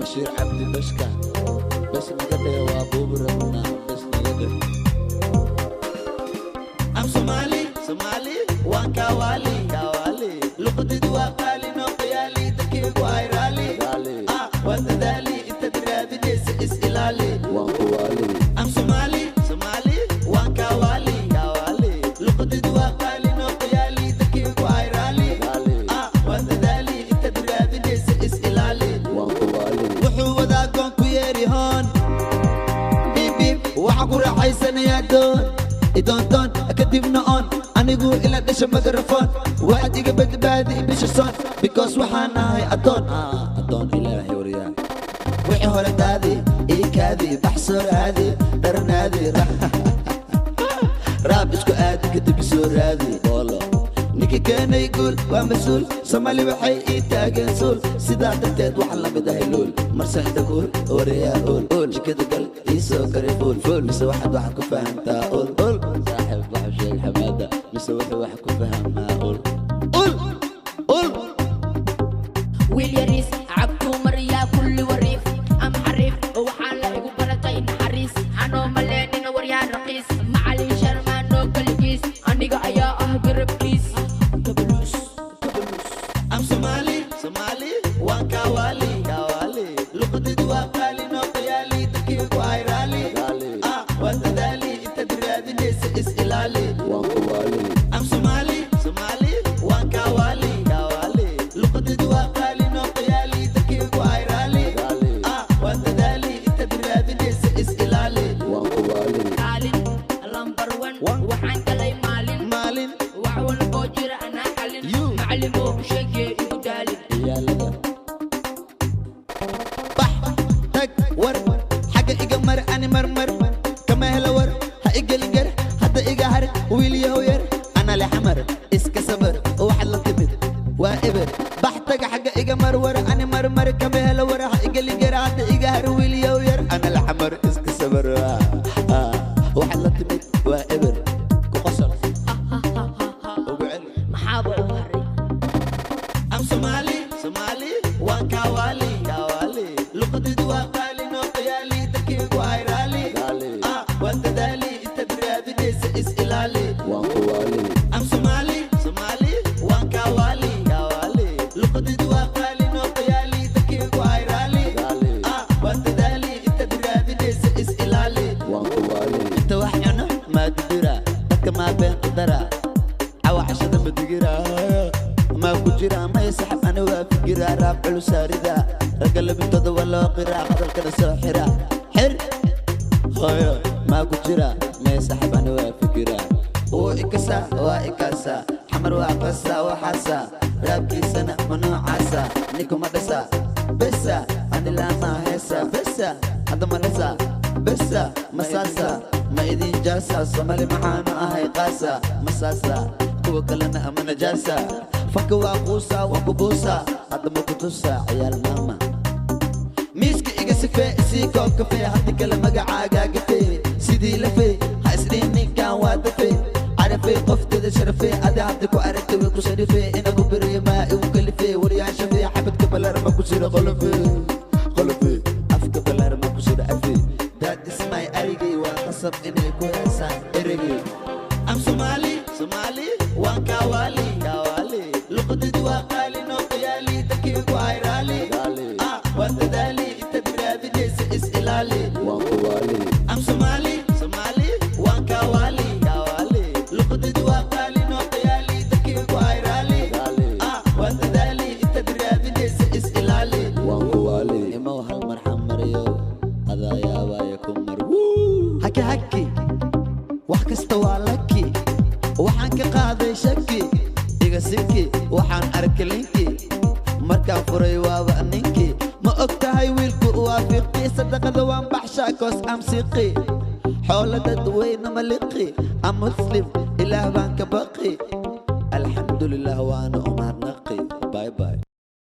Bashiir Cabdi Bashka bes naga dheh waa buubi rabnaa bes naga dheh. I'm Somali, Somali, waan Kawali, Kawali. Luqadaydu waa qaali noo qiyaali, dadkaygu ay raali. Raali. Ah, waan dadaali, intaad raadinaysa is ilaali. Waan kuwaali. I'm Somali, Somali, waan Kawali, Kawali. Luqadaydu waa qaali noo qiyaali, dadkaygu ay raali. Raali. Ah, waan dadaali, intaad raadinaysa is ilaali. Waan kuwaali. Wuxuu wadaa goon ku yeeri hoon biib biib, waxaan ku raaxaysanayaa doon idoondoon, kadibna oon anigu ila dhasha mikrofon. Waxaad iga badbaadi bisha soon, because waxaan ahay addoon. Ah, addoon Ilaahay waryaa. Wixii hore daadi ii kaadi, baxsoo raadi dharanaadi, raab isku aadi, kadib soo raadi. Boolo. Ninka keenay guul waa mas-uul. Soomaali waxay ii taageen suul, sidaa darteed waxaan la mid ahay luul marse inta kuul wariyaa uul uul jikada gal ii soo karay fuul fuul, mise waxaad wax ku fahantaa ul ul. Saaxiib, waxu sheeg xamaada mise wuxuu wax ku fahamaa ul. Ul ul. Wiil yariis cabtuu mariyaa kulli wariif am xariif, waxaa la igu baratay naxariis anoo maleynina waryaa raqiis macalin sharmaanoo kaligiis, aniga ayaa ah garabkiis kabaluus kabaluus. I'm Somali, Somali, waan Kawali, Kawali. Luqadaydu waa qaali noo qiyaali, dadkaygu ay raali. Raali. Ah, waan dadaali, intaad raadinaysa is ilaali. Waan kuwaali. I'm Somali, Somali, waan Kawali, Kawali. Luqadaydu waa qaali noo qiyaali, dadkaygu ay raali. Raali. Ah, waan dadaali, intaad raadinaysa is ilaali. Waan kuwaali. Kaalin lambar one, waxaan galay maalin. Maalin. Wax walboo jira anaa xalin. You. Macalimoo u sheegee igu daalin. Ciyaalada. Bax tag war xagga iga mar, ani marmar kama helo war, ha igelin gar hadda iga har, wiil yahow yar ana le xamar iska sabar, waxaad la timid waa eber. Bax tag xagga iga mar war, ani marmar kama helo war, ha igelin gar hadda iga har, wiil yahow yar ana le xamar iska sabar. Ah, waxaad la timid waa eber, ku qosol ugu celi. Maxaaba u haray? I'm Somali, Somali, waan Kawali, Kawali. Luqadaydu waa qaali noo qiyaali, dadkaygu ay raali. Raali. Ah, waan dadaali, intaad raadinaysa is ilaali. Waan kuwaali. I'm Somali, Somali, waan Kawali, Kawali. Luqadaydu waa qaali noo qiyaali, dadkaygu ay raali. Raali. Ah, waan dadaali, intaad raadinaysa is ilaali. Waan kuwaali. Inta wax cuno maa dibira, dadka maa been ku dara, cawa cashada ma digira, maa ku jira may saxab, ani waa fikira raab culusaarida, ragga labintooda waa loo qiraa, hadalkana soo xira xir hooyo, maa ku jira may saxab, ani waa fikira wuu ikasa waa ikasa xamar waa qasa waxaasa raabkiisana ma noocaasa ninkuma dhasa besa ani laamaa heesa besa hadda ma dhasa besa masaasa ma idin jaasa. Somali maxaanu ahay qaasa masaasa kuwa kalena ama najaasa, fanka waa quusa waa kubuusa hadda ma kutusa ciyaal maama miiska iga sifee isii koob kafee, haddi kale magacaagaa gafee sidii lafee, ha isdhihin ninkan waa dafee carafee, qofteeda sharafee adi haddi ku aragtay way ku sharifee, inagu beriyo maa igu kalifee waryaashafee, xabadka balarma ku jira qolofee qolofee, afka balarma ku jira afee. That is my arigay, waa qasab inay ku heesaan erigay. I'm Somali, Somali, waan Kawali, Kawali. Luqadaydu waa qaali noo qiyaali, dadkaygu ay raali. Raali. Ah, waan dadaali, intaad raadinaysa is ilaali. Waan kuwaali. I'm Somali, Somali, waan Kawali, Kawali. Luqadaydu waa qaali noo qiyaali, dadkaygu ay raali. Raali. Ah, waan dadaali, intaad raadinaysa is ilaali. Waan kuwaali. Imow hal marxam mariyo adaa yaabaya ku mar. Haki haki, wax kasta waa laki, waxaan ka qaaday shaki iga siki, waxaan arkay linki markaan furay waaba ninkii. Ma og tahay wiilku waa fiqi, sadaqada waan baxshaa koos am siqi, xoola dadweyne ma liqi, am muslim, ilaah baan ka baqi, alxamdulilah waana u mahadnaqi.